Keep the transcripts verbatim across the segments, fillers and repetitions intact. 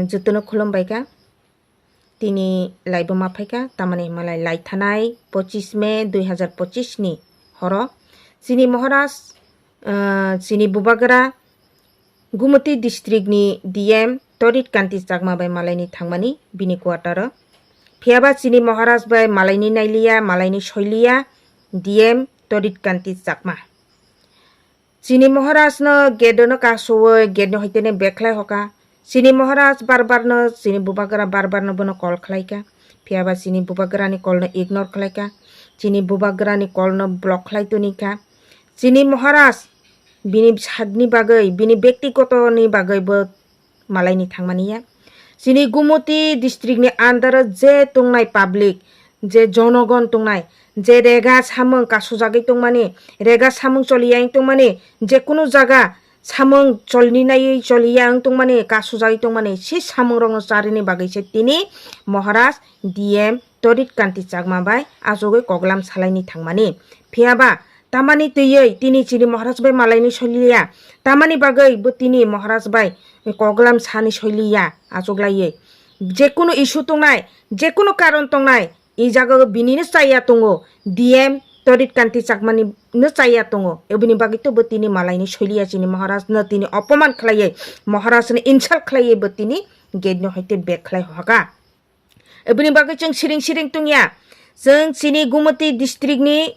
Jotono khulumbai kha. Tini laibo ma phaikha, tamani himalai lai thanai pochis May dui hazar pochis ni horo. Chini Maharaj, ah, chini Bubagra Gumoti district ni D M Torit Kanti Chakma bai malaini thangmani bini quarter o. Phiyaba chini Maharaj bai malaini nailiya, malaini soiliya D M Torit Kanti Chakma. Chini Maharaj no gate no kasowi gate no hoitene bekhlai hoka. Chini Maharaj bar bar no, chini Bubagra bar bar no bono call khlaika. Phiyaba chini Bubagra ni call no ignore khlaika. Chini Bubagra ni call no block khlai tonika. Chini Maharaj bini sakni bagwi, bini bektigoto ni bagwi bo malaini thangmani ya. Chini Gumoti district ni under o je tongnai public, je jonogon tongnai, je rega samung kasujagwi tongmani, rega samung choliya wng tongmani, je kunu jaga samung cholni naiwi choliya wng tongmani, kasujagwi tongmani, se samung rokno charini bagwi se tini Maharaj D M Torit Kanti Chakma bai achugwi koklam salaini thangmani. Phiyaba tamani twiwi tini chini Maharaj bai malaini soiliya, tamani bagwi bo tini Maharaj bai koklam sani soiliya achuklaiwi. Jekunu issue tongnai, jekunu karon tongnai, i jaga o bini no chaya tongo, D M Torit Kanti Chakmani no chaya tongo. Eboni bagwi to bo tini malaini soiliya chini Maharaj no tini opoman khlaiwi, Maharaj no insult khlaiwi bo tini gate no hoite bag khlai hoka. Eboni bagwi chwng siring siring tongya. Chwng chini Gumoti district ni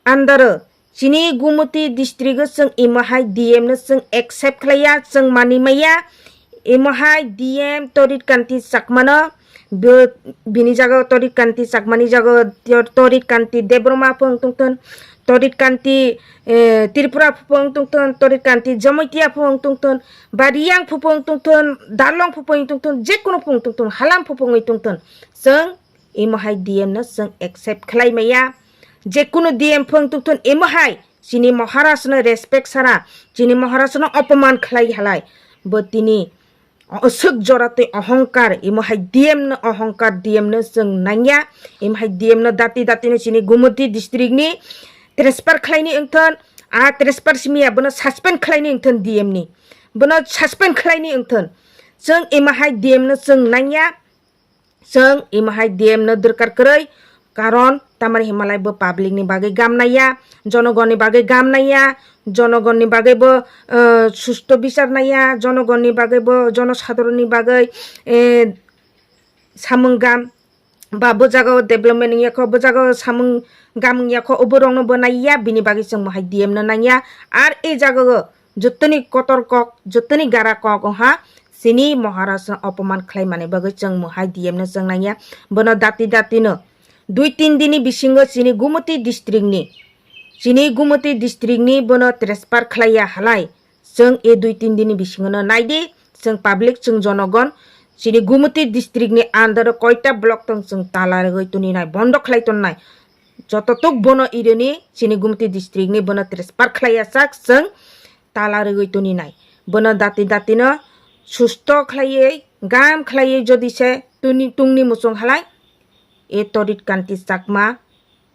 under o, chini Gumoti district o chwng imo hai D M no chwng accept khlaiya, chwng mani maya. Imo hai D M Torit Kanti Chakma no, bo-, bini jaga o Torit Kanti Chakmani jaga o Tor-, Torit Kanti Debbarma phung tongthun, Torit Kanti, eh, Tripura phung tongthun, Torit Kanti Jamatia phung tongthun, ba Riyang phung tongthun, Darlong phung tongthun, jekunu phung tongthun, halam phung tongthun. Chwng imo hai D M no chwng accept khlai maya. Jekunu D M phung tongthun imo hai chini Maharaj no respect sara, chini Maharaj no opoman khlai halai. Bo tini aswk jora tei ohongkar, imo hai D M no ohongkar, D M no chwng nangya, imo hai D M no dati dati no chini Gumoti district ni transfer khlaini wngthon, a transfer simiya bono suspend khlaini wngthon D M ni. Bono suspend khlaini wngthon. Chwng imo hai D M no chwng nangya, chwng imo hai D M no dorkar kwrwi, karon tamani himalai bo public ni bagwi gam naiya, jonogon ni bagwi gam naiya, jonogon ni bagwi bo, eh, susto bichar naiya, jonogon ni bagwi bo, jonosadharon ni bagwi, eh, samung gam, ba bo jaga o development wngya kho, bo jaga o samung gam wngya kho, oborok no bo naiya, bini bagwi chwng bo hai D M no nangya. Ar e jaga o jottoni kotor kok, jottoni gara kok wngha, chini Maharaj no opoman khlai mani bagwi chwng mohai D M no chwng nangya. Bono dati dati no dui tin din ni bisingo chini Gumoti district ni, chini Gumoti district ni bono transfer khlaiya halai. Chwng e dui tin din ni bisingo no naidi, chwng public, chwng jonogon, chini Gumoti district ni under o koita block tong chwng tala rwgwi toni nai, bondo khlai ton nai. Joto tuk bono irini chini Gumoti district ni bono transfer khlaiya sak chwng tala rwgwi toni nai. Bono dati dati no susto khlaiwi, gam khlaiwi jodi se tuni tungni muchung halai, e Torit Kanti Chakma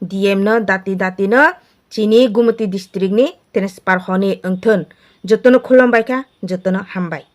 D M no dati dati no chini Gumoti district ni transfer honi wngthun. Jotono khulumbai kha, jotono hambai.